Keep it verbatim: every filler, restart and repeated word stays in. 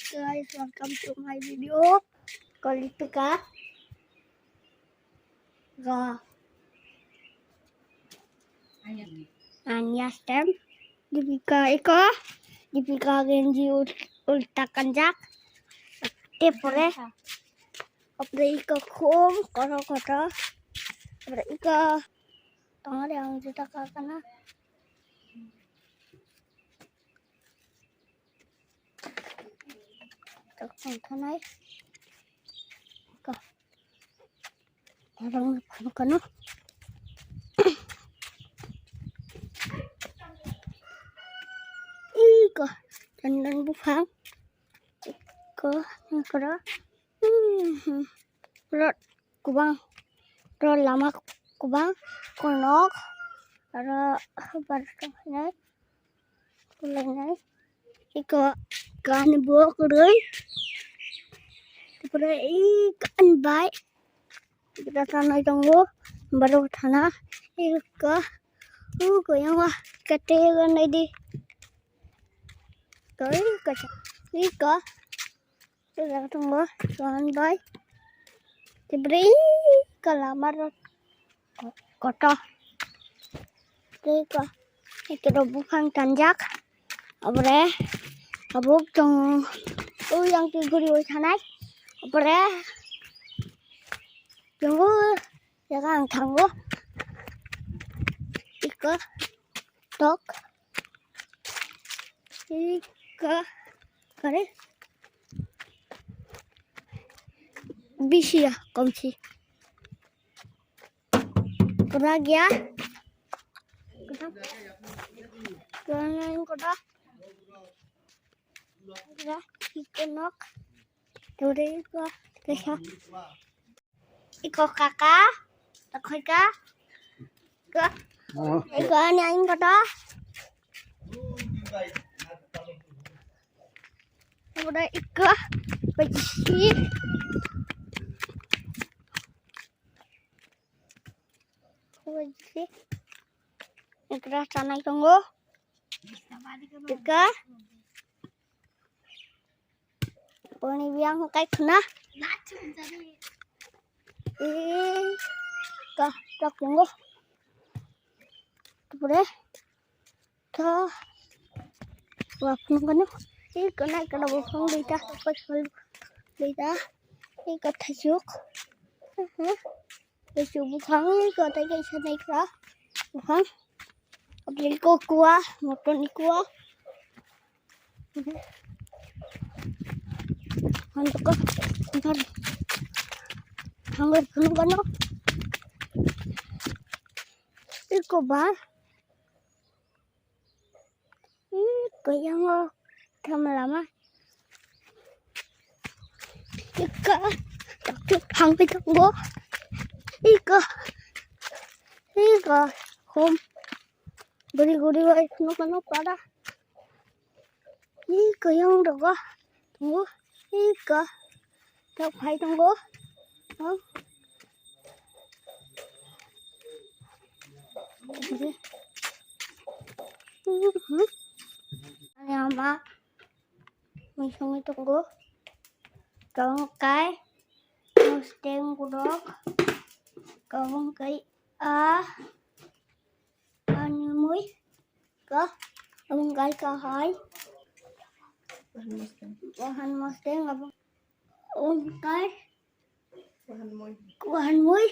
guys, welcome to my video. Kali tuka. Ga. Anya stem. Dipika iko. Dipika genji ul-, ulta kanjak. Te pore. Apre iko khum koto koto. Apre iko. Tongari ang juta kakana. Tok tong thanai. Ka. Tarang phano kano. Iko. Tandang buphang. Iko. Iko. Hmm. Rot. Kubang, ro lama kubang, konok, aro barka hinai, kulainai, iko kan bo kwrwi, tupure i kan bai, kita tanai tongo, baru thana, iko, uko yang wah, kate ganai di, koi kacha, iko. Sejak tongo, suan bai. Tibri kalamar koto. Tei ko, ekero buphang tanjak. Abore, abuk tong, uyang ti guri oi thanai. Abore, tongo, jaga ang thango. Iko, tok. Ika kare bisi ya komsi. Kora gya. Kora gya kora. Kora ika nok. Tore ika kesa. Iko kaka, takhoi ka, iko, iko ani aing kata. Udah iko, bajisi. Bajisi. Ikra sanai tunggu. Iko. Poni biang kai khuna. Eh, ka, ka pungo. Tupure. Ka. Wa pungo no. Eh, kana kana bo phang dita. Ko sol dita. Eh, ka thajok. Kaisa buphang, kaisa naikha buphang. Apre iko kua, motor ni kua. Hantuka, hantuka. Hangoi phunukano. Iko ba. Ih, kaya ngo tama lama. Ika, hangpi tongo. Ika, ika, hom. Guri guri wai, nuk nuk pada. Ih, kaya ngo dogo. Tongo, ika. Tok phai tongo. Tok. Ani ama mui songwi tongo. Tong kai musteng gurok. Kabung kai a ani mui ka abung kai kahai. Wahan musteng abung kai. Wahan mui. Wahan mui.